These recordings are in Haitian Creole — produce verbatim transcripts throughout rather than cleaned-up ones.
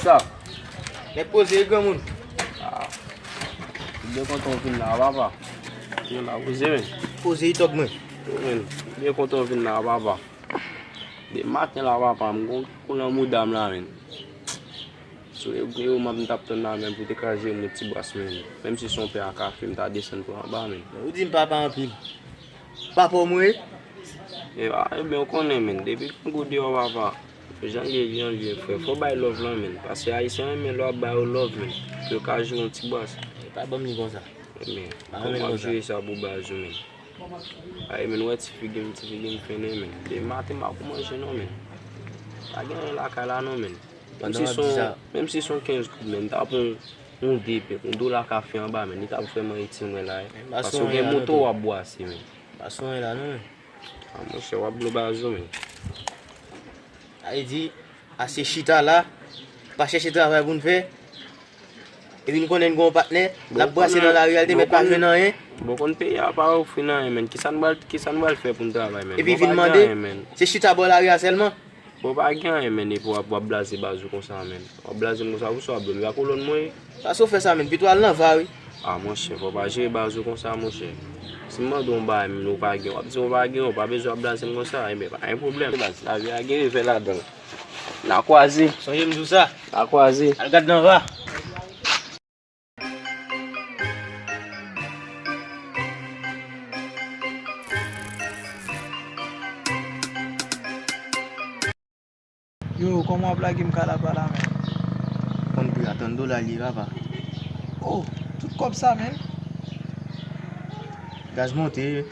Sa. Nèg poze wi granmoun. Ah. M byen kontan w vin la, papa. Vin la poze, men. Poze itòg mwen. Wi, men. M byen kontan w vin la, papa. De maten la, papa, m gon kou nan mouda m la, men. Sou e, e ou m ap, m t ap tann la, men, pou te ka jere m yon ti bwas, men. Menm si se yon pè a kafe, m ta desann pran anba, men. Ou di m papa anpil. Papa w mwen ye? E, a, ebyen, ou konnen, men. Depi m gon deyò, papa. Jan l ye, jan l ye, frè. Fò w bay love lan, men. Paske Ayisyen renmen lè w ap ba yo love, men. Pou yo ka jere yon ti bwas. E pa ban m li konsa. Ebyen, kòman w ap jere sa pou baz ou, men? Ay, men, wè ti figi m, ti figi m fennen, men. De maten m pa ko manje non, men. Pa gen anyen lakay la non, men. Menm si se yon, menm si se yon kenz goud, men, m ta pran yon, yon de pèk, yon dola kafe anba, men. Li t ap vrèman itil mwen la, wi. Paske w gen moto w ap bwase, men. Pa sou anyen la non, men. A, monchè, w ap blo baz ou, men. Sa vle di, ase chita la, pa chèche travay pou n fè. Epi n konnen n gen yon patnè, n ap brase nan lari a, l te mèt pa jwenn anyen. Bon, konn peyi a pa ofri n anyen, men. Kisa n pral, kisa n pral fè pou n travay, men? Epi vin mande, se chita bò lari a sèlman? Bon, pa gen anyen, men, epi w ap, w ap blaze baz ou konsa, men. W ap blaze m konsa, pou sa w ap blaze m, a kolòn mwen ye. Sa se w fè sa, men, pito al nan va, wi. A, monchè, fò w pa jere baz ou konsa, monchè. Si m mande w yon bagay, men, ou pa gen, w ap di m ou pa gen, ou pa bezwen ap blaze m konsa, enben, pa gen pwoblèm. Baz, lavi a gen revè ladan l. N a kwaze. Sonje m di w sa. N a kwaze. Al gad nan va. Yo, kòman w ap lage m kalapa la, men? Konn pri a, trant dola l ye, papa. Oh, tout kòb sa, men? Gaz monte.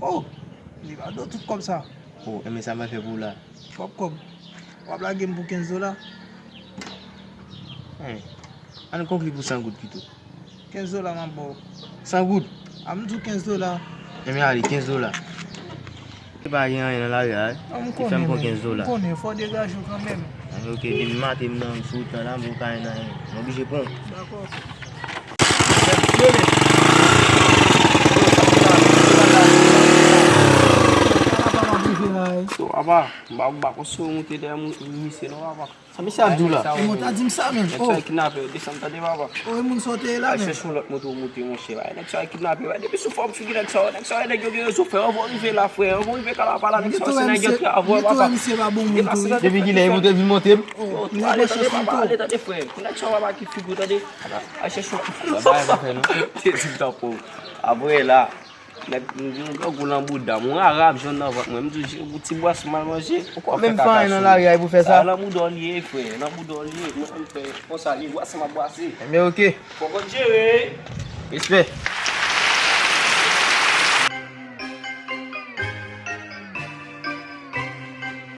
Oh, li pa dlo tout kòb sa. Oh, enben sa m pral fè pou w la. Twòp kòb. W ap lage m pou kenz dola? Hen. Ann konkli pou san goud pito. Kenz dola m ap ba w. San goud? A m di w kenz dola. Enben ale, kenz dola. Se pa gen anyen nan lari a, wi. Ki fè m pran kenz dola. M konnen, fò w degaje w kanmenm. Enben oke, depi maten m nan sou wout lan la, m poko ka jwenn anyen. M oblije pran w. Dakò. Yo, papa, m pa, m pa konn si w monte dèyè misye non, papa. Sa misye ap di w la? E mwen ta di m sa, men. Nèg sa yo kidnape yo, desann, tande, papa. O, e moun sa w te ye la, men. Al chèche yon lòt moto w monte, monchè. Bay nèg sa yo kidnape, bay depi sou fòm figi nèg sa yo, nèg sa yo, nèg yo gen rezo, frè. Anvan w rive la, frè. Anvan w rive Kalapa la, nèg sa yo se nèg yo travay, papa. Depi kilè e monte vin monte m? Yo, ale, tande, papa, ale, tande, frè. Nèg sa yo, papa, ki figi w, tande. Al chèche yon. Bagay pa fè, non. Te di m tanpon. Apre la. Nèg, m gen yon grangou nan bouda m, yon arab jwenn nan vant mwen. M di w, ti bwas m al manje, ou kwè w fè kaka sou mwen. Menm fanyen nan lari a, e pou fè sa? Sa nan bouda w li ye, frè, nan bouda w li ye. Mwen, m fè konsa, li bwase, m ap bwase. Enben, oke. Fò konn jere. Respè.